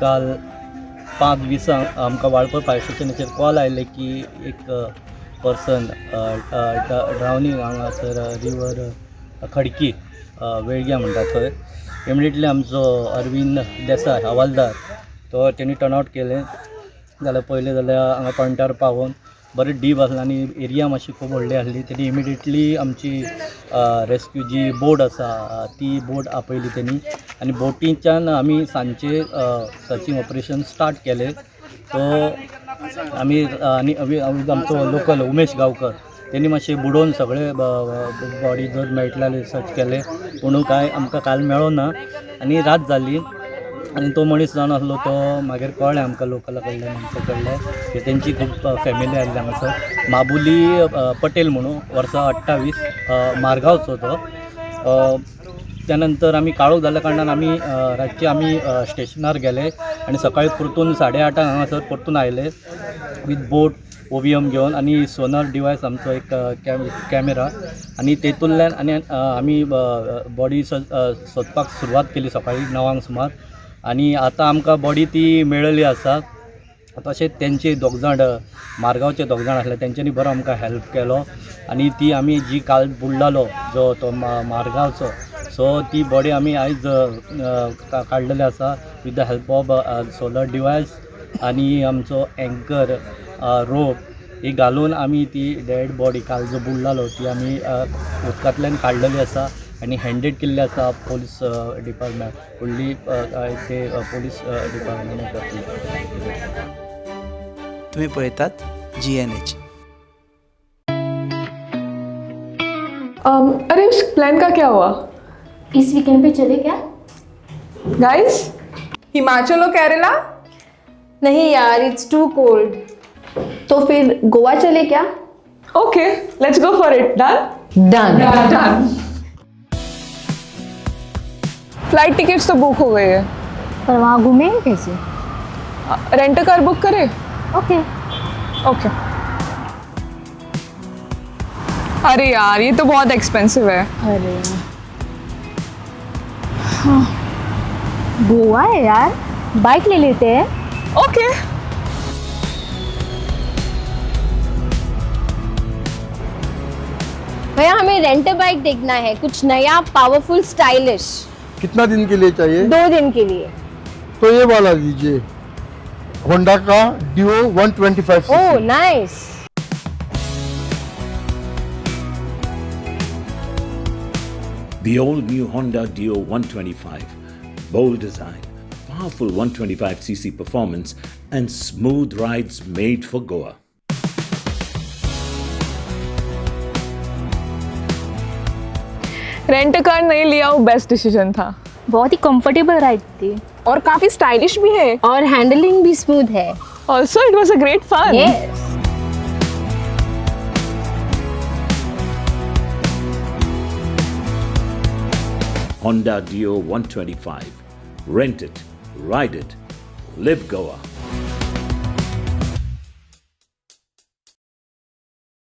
काल 5:20 आमकां वाळपय फायर स्टेशनाचेर कॉल आयले की एक पर्सन ड्रावनींग हांगासर रिवर खडकी वेळग्या म्हणटा थंय. इमिडिएटली आमचो अरविंद देसाय हवालदार तो तेणी टर्न आवट केलें. जाल्यार पळयलें जाल्यार हांगा पॉयंटार पावोन बरें डीप आसलें आनी एरिया मातशी खूब व्हडली आसली. तेणी इमिडिएटली आमची रेस्क्यू जी बोट आसा ती बोट आपयली तेणी आनी बोटीच्यान आमी सांजचे सर्चींग ऑपरेशन स्टार्ट केलें. सो आमी आनी आमचो लोकल उमेश गांवकर तेणी मातशें बुडोवन सगळे बॉडी जर मेळटले जाल्यार सर्च केलें, पूण कांय आमकां काल मेळो ना आनी रात जाली. आनी तो मनीस जावन आसलो तो मागीर कळ्ळें आमकां लोकला कडल्यान, आमच्या कडल्यान की तेंची खूब फॅमिली आयल्ली हांगासर. माबुली पटेल म्हणून, वर्सां 28, मारगांवचो तो. त्या नंतर आमी काळोख जाल्ल्या कारणान आमी रातचे आमी स्टेशनार गेले आनी सकाळी परतून 8:30 हांगासर परतून आयले वीथ बोट ओबीएम घेवन आनी सोनार डिवायस आमचो एक कॅमेरा आनी तेतूंतल्यान आनी आमी बॉडी सोदपाक सुरवात केली सकाळी 9 सुमार आनी आतां आमकां बॉडी ती मेळ्ळिली आसा. तशेंच तेंचे दोग जाण मारगांवचे दोग जाण आसले, तेंच्यांनी बरो आमकां हेल्प केलो आनी ती आमी जी काल बुडलालो जो तो मारगांवचो, सो ती बॉडी आमी आयज काडलेली आसा with the help of solar device आनी आमचो एंकर रोप ही घालून आमी ती डेड बॉडी काल जो बुडलालो ती आमी उदकांतल्यान काडलेली आसा आनी हँडेड केल्ली आसा पोलीस डिपार्टमेंट फुडली ते पोलीस डिपार्टमेंट करतले. तुम्ही पळयतात GNH. अरे उस प्लान का क्या हुआ? इस वीकेंड पे चले क्या? गाइस, हिमाचल और केरला? नहीं यार, it's to cold. तो फिर गोवा चले क्या? Okay, let's go for it. Done. Done. Done. Flight tickets तो बुक हो गई है। पर वहाँ घूमेंगे कैसे? रेंट कार बुक करें? ओके। ओके। अरे यार, ये तो बहुत एक्सपेंसिव है। अरे हाँ, गोवा है यार, बाइक ले लेते हैं। ओके। भैया, हमें रेंट बाइक देखना है, कुछ नया, पावरफुल, स्टाइलिश। कितना दिन के लिए चाहिए? 2 दिन के लिए। तो ये वाला लीजिए, होंडा का Dio 125। Oh nice. The all-new Honda Dio 125. Bold design, powerful 125cc performance and smooth rides made for Goa. Rent car नहीं लिया, वो बेस्ट डिसीजन था। बहुत ही कंफर्टेबल राइड थी। और काफी स्टाइलिश भी है। और हैंडलिंग भी स्मूथ है। Also it was a great fun. Yes. Honda Dio 125. Rent it, ride it, live Goa.